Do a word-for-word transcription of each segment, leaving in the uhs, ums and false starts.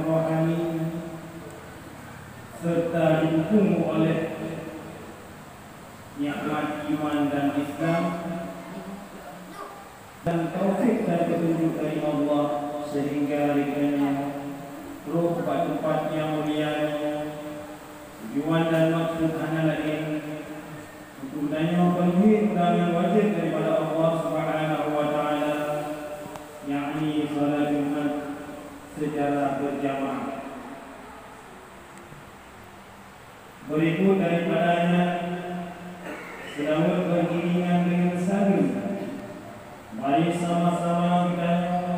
Rohani serta didukung oleh nikmat iman dan Islam dan taufik dan petunjuk dari Allah, sehingga geutanyoe troh bak teumpat nyang mulia nyoe. Tujuan dan maksud hana laén untuk tanyoe penuhi undangan wajéb daripada Allah Subhanahu wa Taala, yakni salat Jumat secara berjamaah. Berikut daripadanya, seulaweuet beriringan dengan saleuem. Mari sama-sama geutanyoe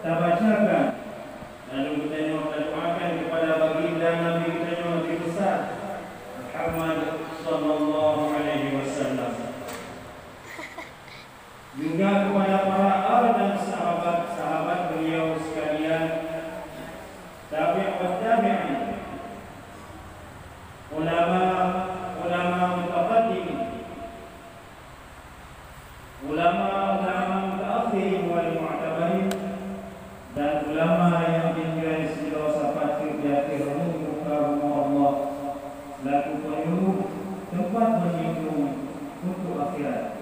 tabacakan, lalu geutanyoe tadoakan kepada baginda Nabi geutanyoe Nabi besar Muhammad sallallahu alaihi wasallam. Juga kepada para al dan sahabat-sahabat beliau sekalian, tabi' wa tabi'in, ulama, ulama mutaqaddimin, ulama, ulama mutaakhirin wal mu'tabarin, dan ulama yang tinggai sidroe sapat di ateueh muka bumoe Allah, selaku penyuluh tempat berlindung untuk akhirat.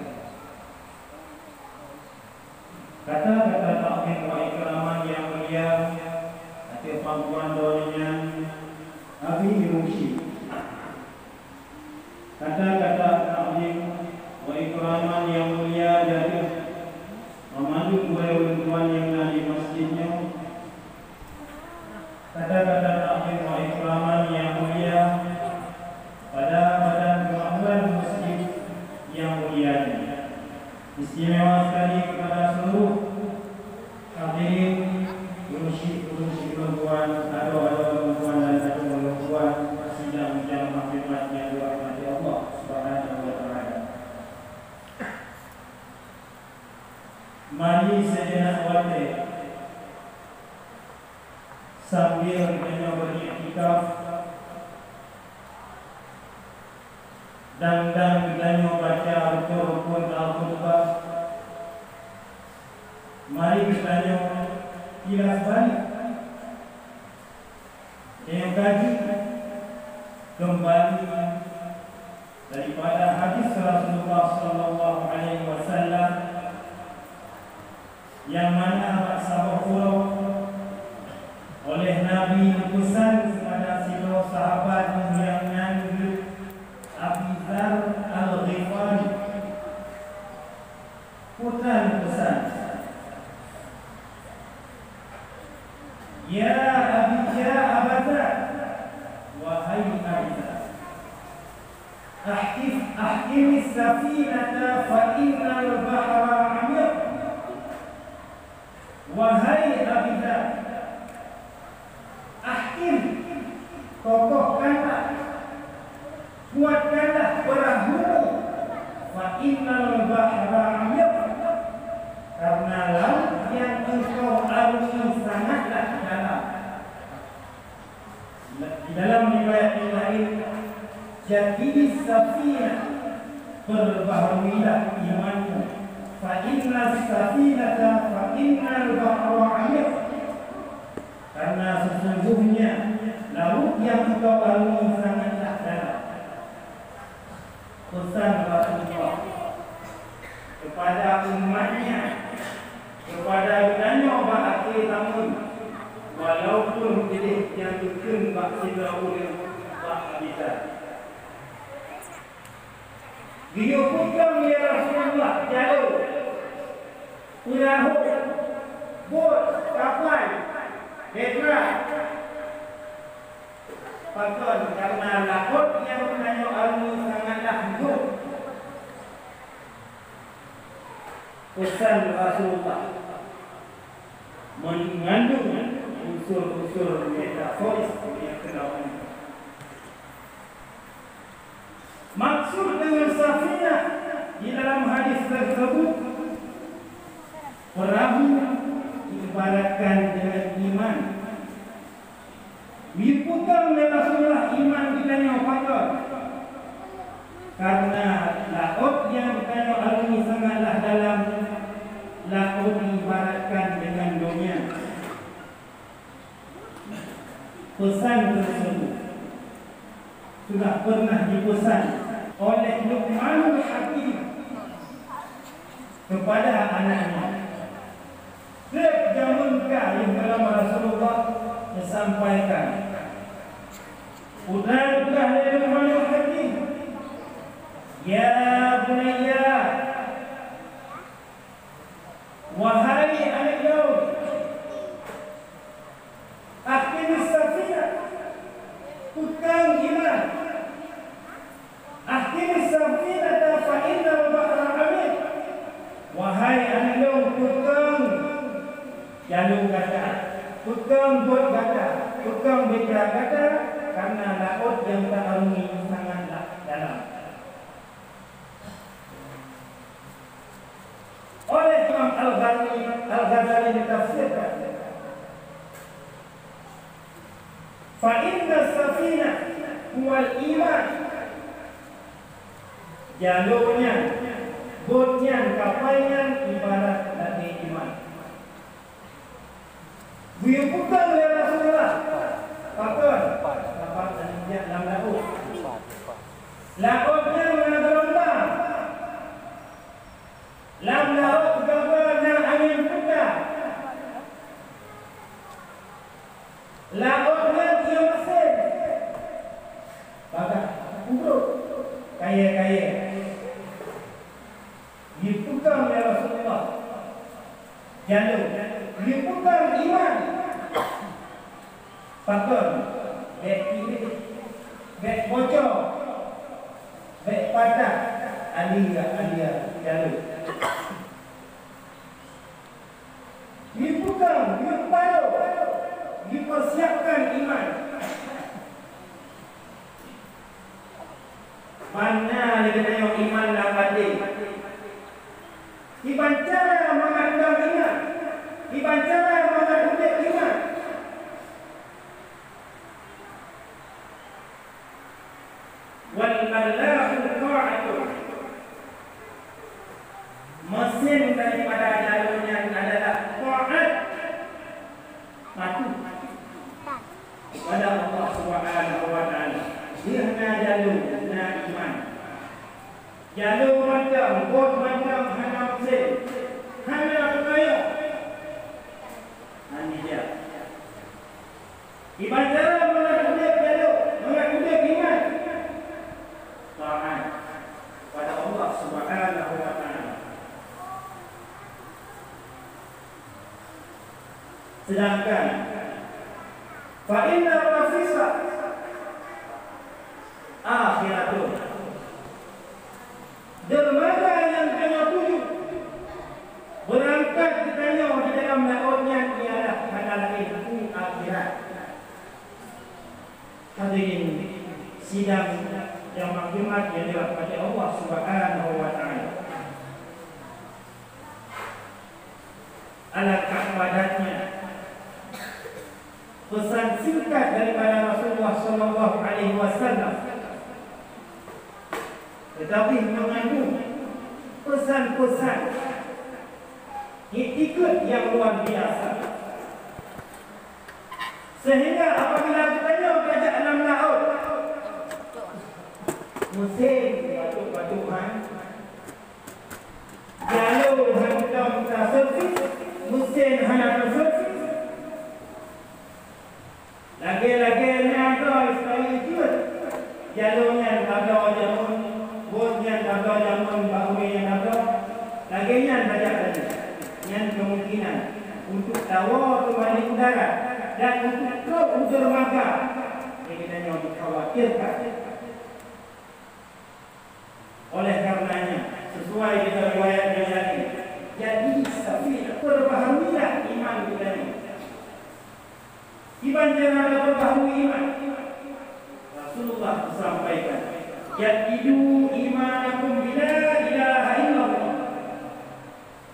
Kata-kata takzim wa ikraman yang mulia ateueh pangkuan droeneuh nyan, Abi Mursyid. Kata-kata takzim wa ikraman yang mulia dari pemandu gurée ulôn tuan nyang na di masjid nyoe. Kata-kata takzim wa ikraman yang mulia pada badan keumakmuran masjid yang mulia ini. Istimewa sekali kepada seluruh hadirin, ureueng syik-ureueng syik lôn tuan, adoe-adoe lôn tuan dan adoe lôn tuan, sidang jamaah Jumat nyang dirahmati Allah Subhanahu wa Taala. Mari sejenak watée sambil geutanyoe beriktikaf, dan, dan geutanyoe baca rukun-rukun al-khutbah, mari geutanyoe kilas balik. Tanyoe kaji keumbali daripada hadis Rasulullah sallallahu alaihi wasallam, nyang mana bak saboh uroe oleh Nabi geupeusan keupada sidroe sahabat nyang nan geuh Abi Dzar Al-Ghifari. Peue tan peusan? Ya Abi, ya Aba Dzar, wahai Abi Dzar, ahkif, ahkimis safinata fa innal bahra amiq. Wahai Abi Dzar, ahkim, kokohkanlah, kuatkanlah perahumu, fa innal bahra amiq, karena laut yang engkau arungi sangatlah dalam. Di dalam riwayat yang lain, jaddidis safinah, perbaharuilah imanmu, fa innas safinata, fa innal bahra amiq, karena sesungguhnya laut yang engkau arungi sangatlah dalam. Pesan Rasulullah kepada umatnya, kepada geutanyoe bak akhé zaman, walaupun udeb nyang geukheun bak sidroe ureueng bak Abi Dzar. Geuyue peugah lé Rasulullah jalô, peurahô, bot, kapai, bahtera. Pakon? Karena laôt nyang geutanyoe arungi sangatlah meuhom. Pesan Rasulullah mengandung unsur-unsur metaforis nyang keunoe. Maksud dengan safinah di dalam hadis tersebut, perahu diibaratkan dengan iman. Dipeugah lé Rasulullah iman geutanyoe pakon? Karena laôt nyang geutanyoe alami sangatlah dalam, laôt diibaratkan dengan donya. Pesan tersebut sudah pernah dipesan oleh Luqmanul Hakim kepada anaknya. Setiap zaman ka yang dalam Rasulullah menyampaikan. Udah-udah lé Luqmanul Hakim. Ya bunayya, wahai aneuk lôn, aqimis safinah, peukong iman. Aqimis safinata fa innal bahra amiq. Wahai aneuk lôn, peukong jalô gata, peukong bot gata, peukong bahtera gata, karena laôt nyang ta arungi sangat dalam. Oleh Imam Al-Ghazali, Al-Ghazali ditafsirkan, "Fa inna safinah huwal iman." Jalô nyan, bot nyan, kapai nyan ibarat lagèe iman. Geuyue peugah lé Rasulullah, pakon? Sapat dan jak lam laôt. Laôt nyan na geulumbang. Lam laôt gaba na angén puta. Laôt nyan ia masén. Bagah ubrôk, kayèe-kayèe. Dipeugah lé Rasulullah. Jalô, dipeugah iman. Pakon, bèk kiréh, bèk bocor, bèk patah, alia-alia jalô. Dipeugah, dipeugah, dipersiapkan iman. Mana lé geutanyoe iman lam até? Kiban cara mangat iman? Kiban cara mangat udép iman? Wal mallahu ta'atun. Mesin daripada jalô nyan adalah taat, patuh kepada Allah Subhanahu wa Taala. Di hana jalô na iman. Jalô mantong, bot mantong hana mesin, hana peukayoe. Hana jak. Kiban cara mangat udép jalô, mangat udép iman? Taat pada Allah Subhanahu wa Taala. Sedangkan, fa inna nafisa akhiratun. Dermaga nyang tanyoe tuju beurangkat geutanyoe di dalam laôt nyan ialah hana laén u akhirat. Hadirin sidang jamaah Jumat nyang dirahmati Allah Subhanahu wa Taala. Alangkah padatnya pesan singkat daripada Rasulullah sallallahu alaihi wasallam, tetapi mengandung pesan-pesan iktikad yang luar biasa. Sehingga apabila geutanyoe tajak lam laôt, mesin batuk-batuk han, jalô hantom taservis, mesin hana taservis. Lagèe-lagèe na droe sekali jeuet, jalô nyan tabloe jameun, bot nyan tabloe jameun bak ureueng nyang tabloe. Lagèe nyan tajak laju. Nyan kemungkinan untuk tawoe keumbali u darat dan untuk trok u dermaga nyang geutanyoe dikhawatirkan. Oleh karenanya, sesuai dengan riwayat yang lain, jadi safinah, perbaharuilah iman geutanyoe. Kiban cara taperbaharui iman? Rasulullah sampaikan, "Jaddidu imanakum bila ilaha illallah."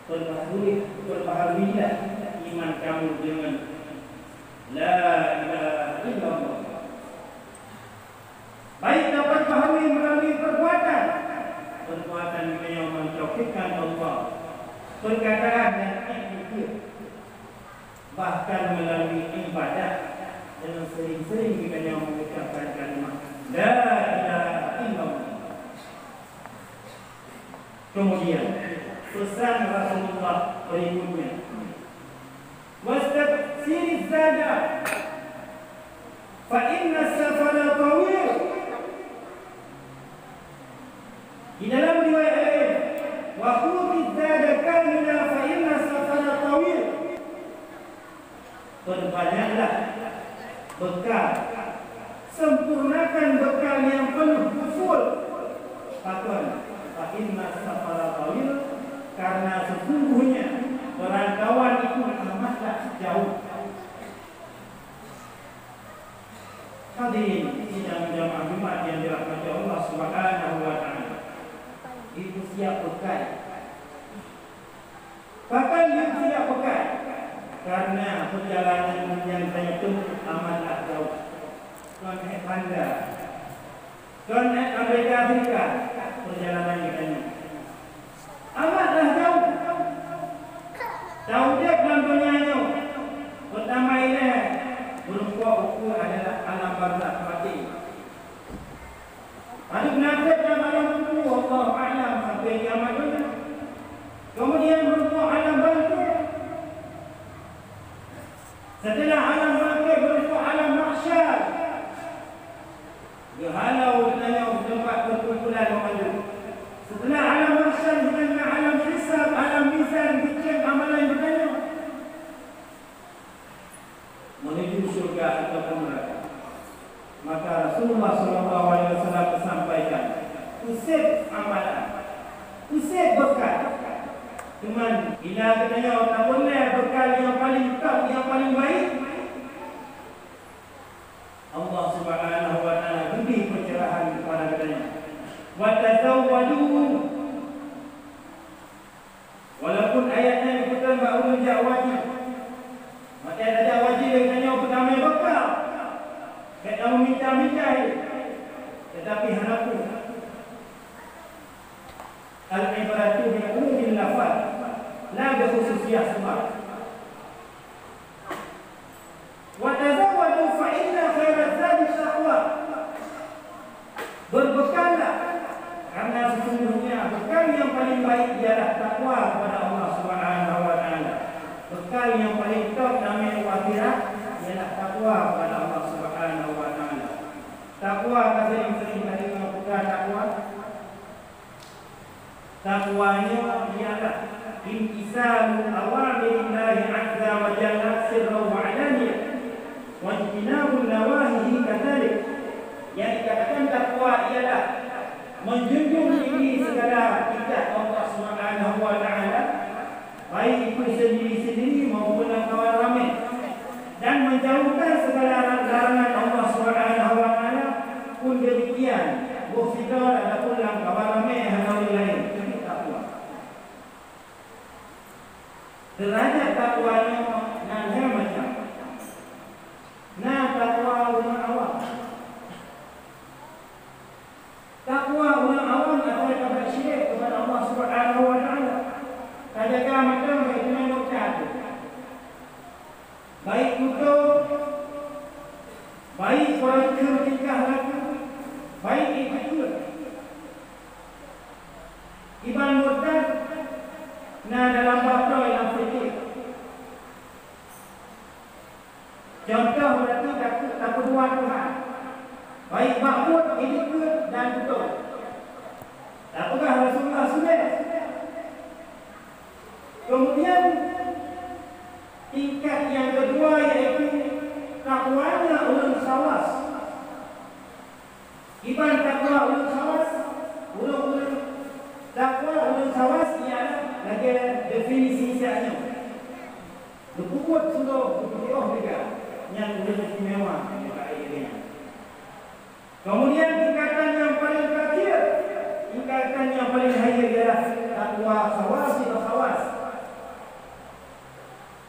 Perbaharui, perbaharuilah iman kamu dengan la ilaha illallah. Baik dapat pahami melalui perbuatan, perbuatan meunyoe mentauhidkan Allah, perkataan dan iktikad, bahkan melalui ibadah. Sering-sering kita yang mengucapkan kalimat La ilaha illallah. Kemudian, pesan Rasulullah berikutnya, "Wastaktsiriz zada, fa inna safara tawil." Di dalam riwayat lain, "Wa khudhiz zada kamila, fa inna safara tawil." Perbanyaklah bekal, sempurnakan bekal yang penuh, full. Pakon? Fa inna safara tawil, karena sesungguhnya perantauan itu amatlah jauh. Hadirin sidang jamaah Jumat yang dirahmati Allah Subhanahu wa Ta'ala, itu siap bekal. Pakon lheueh siap bekal? Karena perjalanan nyang tanyoe tempuh amatlah jauh. Kon hék Banda, kon hék Amerika Serikat perjalanan geutanyoe. Amatlah jauh. Taudeb lam donya nyoe, peutama ilée, meurumpok ukeue adalah alam barzakh maté. Padub nakeuet lam alam kubur, Allahu a'lam, sampai kiamat donya. Kemudian meurumpok alam bangkét. Setelah alam bangkét, meurumpok alam mahsyar. Geuhalo geutanyoe u teumpat peukumpulan banmandum. Setelah alam mahsyar, geutanyoe alam hisab, alam mizan, geucék amalan geutanyoe menuju syurga ataupun neraka. Maka Rasulullah sallallahu alaihi wasallam sampaikan, "Useb amalan, useb bekal." Cuman, bila geutanyoe tapeureulée bekal nyang paleng top, nyang paleng baik, Allah Subhanahu wa Ta'ala geubri pencerahan kepada geutanyoe, "Wa tazawwadu." Walaupun ayat nyan geupeugah bak ureuëng jak wajéb, maka tajak wajéb lé tanyoe peutamé bekal, bék tameuminta-minta, tetapi hana peue. Al-ibratu bi umumil lafaz, la bi khususiyah sabab. "Wa tazawwadu fa inna khairaz zadi taqwa." Berbekallah, karena sesungguhnya bekal yang paling baik ialah takwa kepada Allah Subhanahu wa Ta'ala. Bekal yang paling top dalam akhirat ialah takwa kepada Allah Subhanahu wa Ta'ala. Takwa ka sering-sering ka deungoe peugah takwa. Takwa nyoe ialah imtisalu awamirillahi azza wa jalla sirran wa alaniyah, wa ijtinabun nawahihi kadzalik. Yang dikatakan takwa ialah menjunjung tinggi segala titah Allah Subhanahu wa Ta'ala, baik itu sendiri-sendiri maupun lam kawan ramé, dan menjauhkan segala larangan Allah Subhanahu wa Ta'ala, pun demikian, boh sidroe ataupun lam kawan ramé hana ureuëng laén, itu takwa. Derajat takwa nyoe na lhée macam. Na takwa ureuëng awam. Takwa ureuëng awam asai ka beuet syiek keupada Allah Subhanahu wa Ta'ala. Tajaga mata, baik teumé murtad, baik kuto, baik peureukeue tingkah laku, baik ié keue. Iban murtad na dalam bab droe lam fikih. Contoh berarti takut, takut dua Tuhan, baik makbud, ié keue, dan kuto. Tapeugah Rasulullah sudah. Kemudian, tingkat yang kedua yaitu takwanya ureuëng khawas. Iban takwa ureuëng khawas, ureuëng-ureuëng takwa ureuëng khawas ialah lagée definisi siat nyoe. Geupeubuet sudoh, geupeujiôh teuga, nyan ureuëng istimewa nyang ka ék nyan. Kemudian tingkatan nyang paling terakhir, tingkatan nyang paling hayeu ialah takwa khawasil khawas.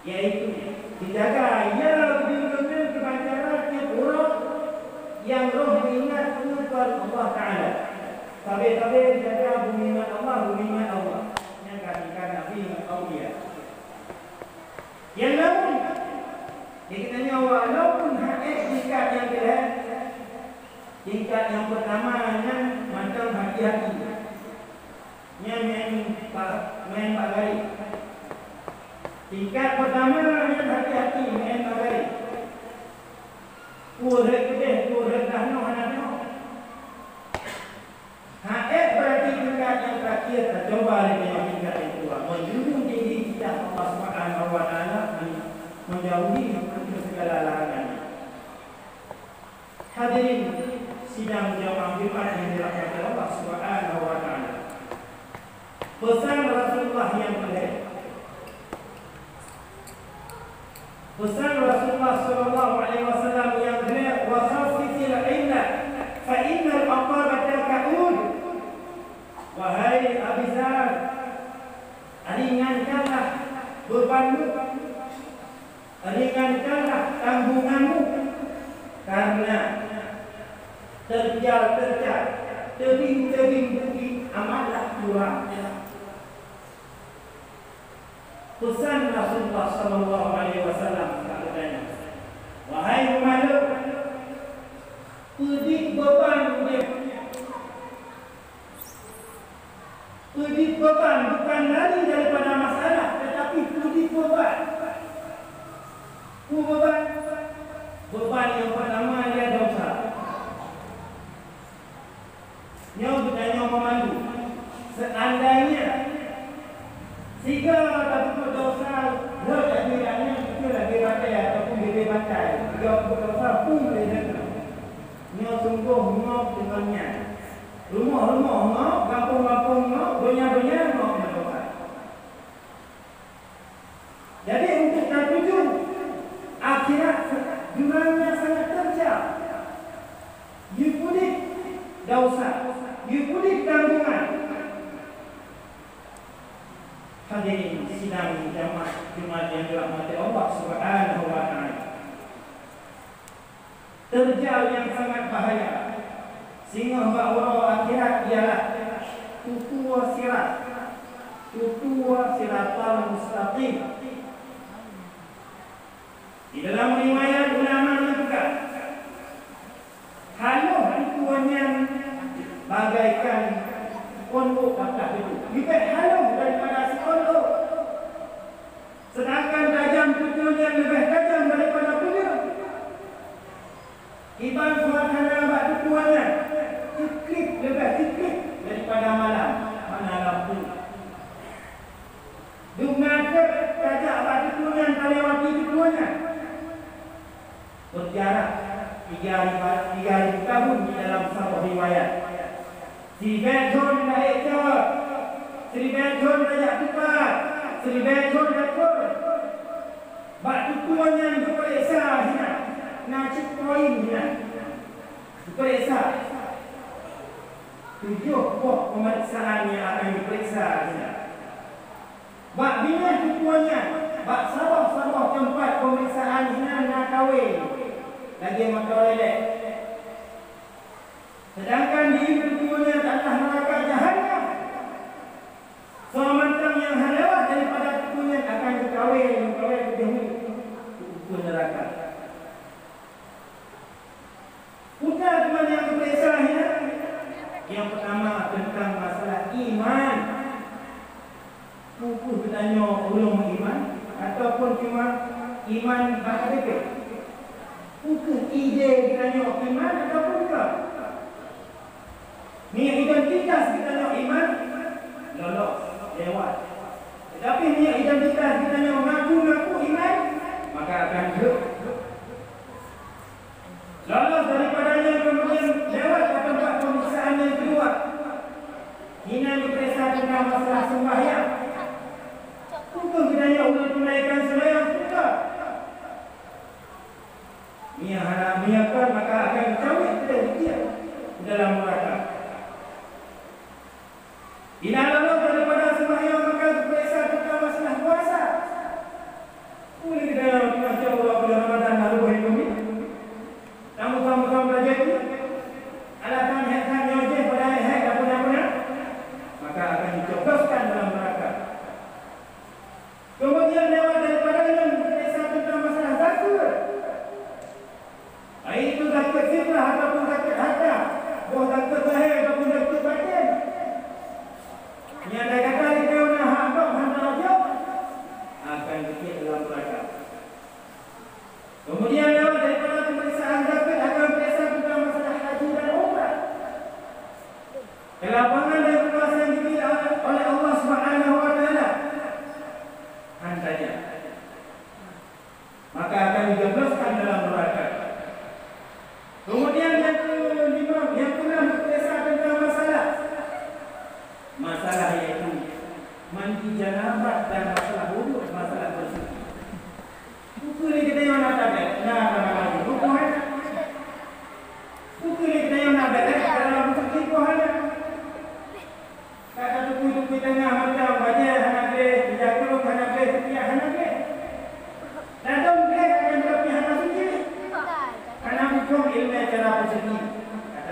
Yaitu, dijaga ia bimbingan keubancara tiep uroe nyang roh ingat keu Allah Ta'ala. Sabe-sabe dijaga beuingat Allah, beuingat Allah. Nyang ka tingkat Nabi ngon aulia. Nyang laén, di geutanyoe walaupun hana Tingkat nyang keulhèe, tingkat nyang peutama nyan mantong hati-hati. Nyan main ba-, main bak garéh. Tingkat peutama nyan hati-hati main bak garéh. Peue rhët keudeh, peue rhët dah nyoe hana nyoe. Hana ék beurati tingkat nyang terakhir, tacoba lé tanyoe tingkat nyang keudua. Meunjunjung tinggi lidah Allah Subhanahu wa Taala, menjauhi daripada segala larangan. Hadirin sidang jamaah Jumat yang dirahmati Allah Subhanahu wa Taala. Pesan Rasulullah yang terakhir. Pesan Rasulullah sallallahu alaihi wasallam yang terakhir, "Wa khaffisil 'inda, fa innal 'uqubata ta'ud." Wahai Abi Dzar, ringankanlah bebanmu, ringankanlah tanggunganmu, karena terjal-terjal, tebing-tebing bukit amatlah curam. Pesan Rasulullah sallallahu alaihi wasallam keu geutanyoe, "Wahai umat lôn, peudiek beban udeb." Peudiek beban bukan lari daripada masalah, tetapi peudiek beban. Peue beban? Beban nyang pertama ialah dosa. Nyoe geutanyoe meumandu. Seandainya siga tapeubuet dosa, rhot lagèe nyan, itu lagèe batèe ataupun bibé batèe. Siga peubuet dosa, pun lé nyan. Nyoe sunggoh nyoe deungon nyan. Rumoh-rumoh nyoe, gampông-gampông nyoe, donya-donya nyoe meudosa. Jadi, untuk tatuju akhirat, jurangnya sangat terjal. Yue peudiek dosa, yue peudiek tanggungan. Hadirin sidang jamaah Jumat yang dirahmati Allah Subhanahu wa Taala. Terjal nyang sangat bahaya singoh bak uroe akhirat ialah tutoe sirat, tutoe siratal mustaqim. Di dalam riwayat ulama meupeugah, haloh tutoe nyan bagaikan pondok atah itu, leubeh haloh daripada si pondok. Sedangkan tajam tutoe nyan leubeh tajam daripada peuneueng. Kiban suasana bak tutoe nyan, sikrip leubeh sikrip daripada malam, mana lampu. Dum na trép tajak bak tutoe nyan, talewati tutoe nyan. Berjarak tiga ribu, tiga ribu tahun di dalam saboh riwayat. Siribèe thôn taék cot, siribèe thôn tajak tupat, siribèe thôn tathôn. Bak tutoe nyan geupeuriksa hinan, na checkpoint hinan. Geupeuriksa. Tujoh boh peumeriksaan nyang akan geupeuriksa hinan. Bak binéh tutoe nyan, bak saboh-saboh teumpat peumeriksaan hinan na kawé lagèe meutoilet. Sedangkan di tutoe nyan adalah neuraka Jahannam. Soe mantong nyang hana lewat daripada tutoe nyan akan geukawé, geukawé keudéh u neuraka. Peue teuma nyang geupeuriksa hinan? Nyang peutama teuntang masalah iman. Peue kheueh geutanyoe ureueng meuiman ataupun cuma iman bak K T P? Peue kheueh ide geutanyoe iman ataupun bukan? Meunyoe identitas geutanyoe iman, lolos, lewat. Tetapi meunyoe identitas geutanyoe ngaku-ngaku iman, maka akan jeuet. Lolos daripada nyan kemudian lewat ke tempat pemeriksaan yang kedua. Hinan diperiksa tentang masalah sembahyang. Peue kheueh geutanyoe ulôn tunaikan sembahyang? Peue kheueh? Meunyoe hana, meunyoe kon, maka akan cawét keudéh di dalam neuraka. Inan lolos daripada sembahyang maka geupeuriksa teuntang masalah puasa. Ulèe geutanyoe teungoh cok uroe buleuen Ramadhan na leubeh keu mi. Tamu-tamu-tamu raja tu. Alasan hék that nyoe jih pada hék dak peuna-peuna. Maka akan dicobloskan dalam neuraka. Kemudian lewat daripada nyan geupeuriksa teuntang masalah zakeuet.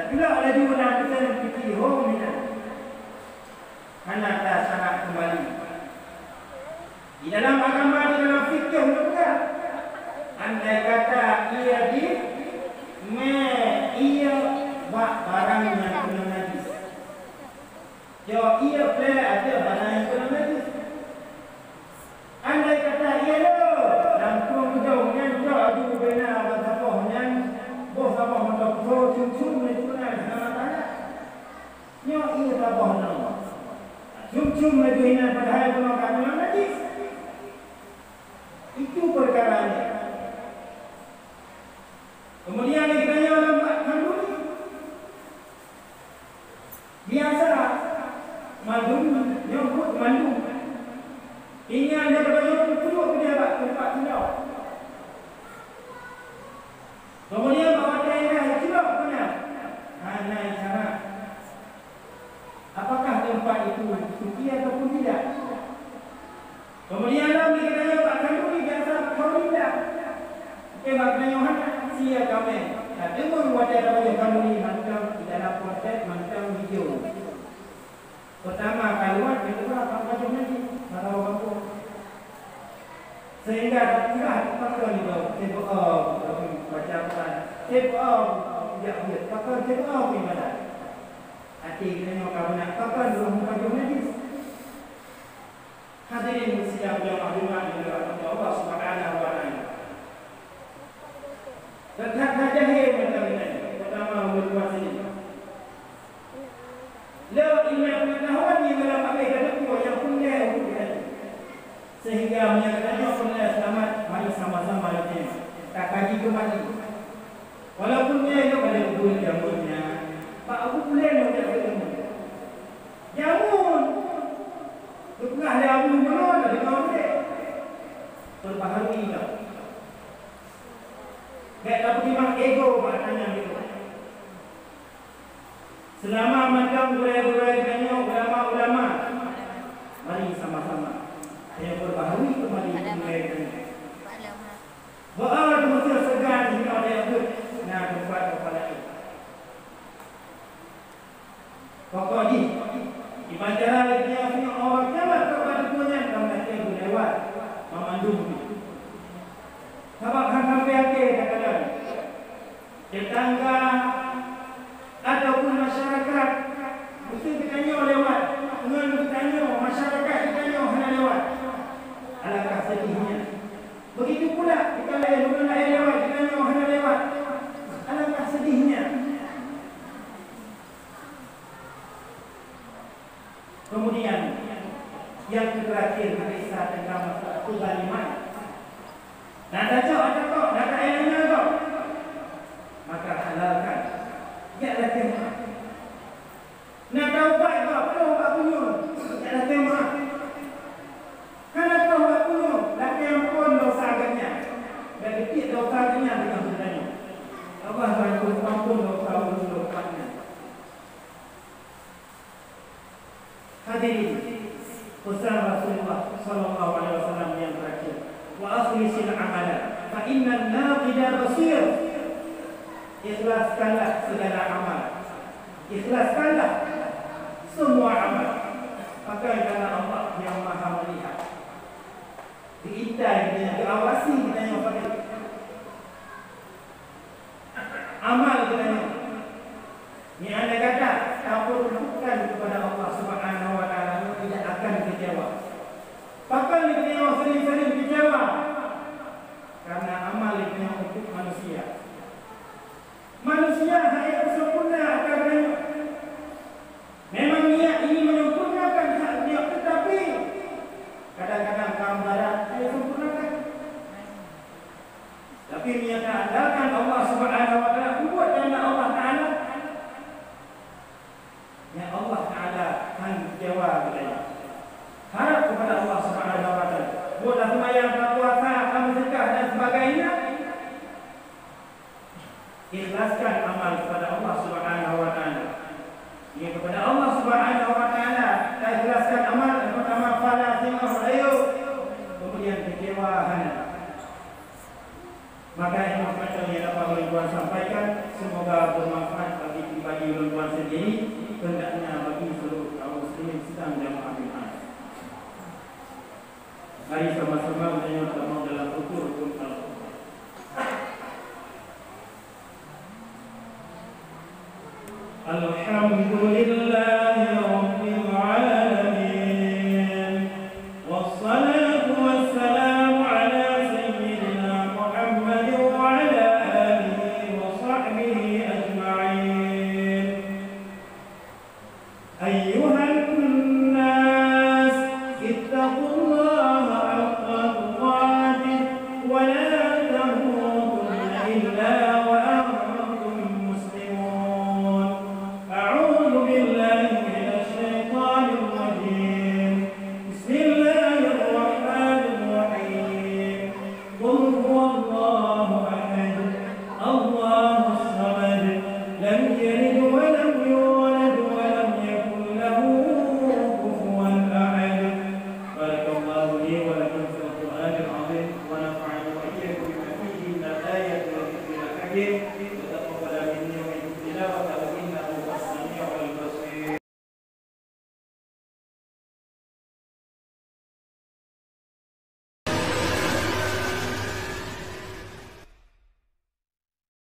Culok laju lam peusen piti hom inan. Hana tasyarak keumbali. Di dalam agama, di dalam fikih geupeugah, andai kata ie jih mé ie bak barang nyang keunong najis. Jok ie plé ateueh barang nyang keunong najis. Andai kata ie le lam krueng keudong nyan, jok aju bubena bak saboh nyan, boh saboh mantong peuso, cum-cum laju inan hana masalah. Nyoe ie saboh nyoe. Cum-cum laju inan padahai bunoe ka keunong najis. Itu peukara nyan. Keumudian lé geutanyoe lam bak khanduri. Biasa mandum nyoe buet mandum. Tinggai lé geutanyoe peuduek keudeh bak teumpat sidroe. Keumudian bak watée nyan jicilok keunan. Hana isyarat. Apakah teumpat itu suci ataupun tidak? Keumudian lom di geutanyoe bak khanduri biasa bak khanduri dah. Oke, bak geutanyoe hana, sia kamoe. Ka deungoe watée tapajoh khanduri mantong di dalam konteks mantong hijau. Peutama kaluar, keudua ka pajoh najis, maka gampông. Sehingga tapeugah pakon nyoe, sibeuom, baca Quran, sibeuom, jak buet, pakon sibeuom ibadat. Até geutanyoe ka beuna pakon ureuëng pajoh najis. Hadirin sidang jamaah Jumat yang dirahmati Allah Subhanahu wa taala. Teutab hajah he mantong nyan, peutama ulôn puasa nyoe. Lé iman peungatahuan nyang dalam até geutanyoe nyang peureulée untuk geutanyoe. Sehingga meunyoe geutanyoe peureulée seulamat, mari sama-sama lagée nyoe takaji keumbali. Walaupun nyoe lôn ada buet jameun nyan, bak Abu Bulen lôn jak keu jameun. Jameun! Geupeugah lé Abu Bulen, ada lima ureuëng. Perbaharui kau. Bék tapeutimang ego bak tanyan geutanyoe. Seulama mantong gurée-gurée geutanyoe ulama-ulama, mari sama-sama tanyoe perbaharui keumbali gurée geutanyoe. Beuet meuseuh seugan jinoe daya beuet na teumpat keupada jih. Pokok jih, iban cara lé geutanyoe singoh uroe kiamat keu bak teumpat nyan ka meulakée beulewat banmandum. Sabab hana sampai até takalon. Tetangga ataupun masyarakat, meuseuh geutanyoe lewat ngon geutanyoe, masyarakat geutanyoe hana lewat. Alangkah sedihnya. Begitu pula, kita laén, ureuëng laén lewat, geutanyoe hana lewat. Alangkah sedihnya. Kemudian, yang terakhir, hadis tentang masalah kezaliman. Na tacok ateueh gob, na taéh ngon gob, maka halalkan. Jak lakée meu'ah. Na taubat gob, troh bak bunoe, jak lakée meu'ah. Hana troh bak bunoe, lakée amphon desya geuhnyan. Bék geutiek desya geuhnyan deungon geutanyoe. Allah akan ampon desya ureuëng taubat nyan. Hadirin, pesan Rasulullah sallallahu alaihi wasallam yang terakhir, "Wa akhlisil amala, fa innan naqida basir." Ikhlaskanlah segala amal. Ikhlaskanlah semua amal. Pakon karena Allah yang Maha Melihat. Diintai geutanyoe, diawasi geutanyoe pakai amal geutanyoe. Nyan andai kata tapeurukutkan kepada Allah Subhanahu wa Taala, tidak akan kecewa. Pakon geutanyoe sering-sering kecewa? Karena amal geutanyoe untuk manusia. Manusia hana sempurna akan geutanyoe. Memang niat ingin menyempurnakan hak geutanyoe, tetapi kadang-kadang kaum barat hana sempurnakan. Tapi meunyoe taandalkan Allah Subhanahu wa Taala, peubuet karena Allah Taala, ya Allah Taala akan kecewa geutanyoe. Harap kepada Allah Subhanahu wa Taala. Buatlah sembahyang, puasa, amal sedekah dan sebagainya. Ikhlaskan amal kepada Allah Subhanahu wa Taala. Ya, kepada Allah Subhanahu wa Taala, ta ikhlaskan amal, yang pertama, fala singoh rayeuk, kemudian kecewa hana. Maka, ilmu yang dapat ulôn tuan sampaikan, semoga bermanfaat bagi pribadi Ulôn tuan sendiri, hendaknya bagi seluruh kaum muslimin sidang jamaah Jumat. Mari sama-sama meunyoe tamong dalam rukun-rukun Al-Qur'an. الحمد لله رب العالمين، والصلاة والسلام على سيدنا محمد وعلى آله وصحبه أجمعين. أيها الناس، اتقوا الله حق تقاته ولا تموتن إلا وأنتم مسلمون. أعوذ بالله من الشيطان الرجيم. بسم الله الرحمن الرحيم. قل هو الله أحد، الله الصمد، لم يلد ولم يولد ولم يكن له كفوا أحد. بارك الله لي ولكم في القرآن العظيم ونفعني وإياكم بما فيه من الآيات والذكر الحكيم.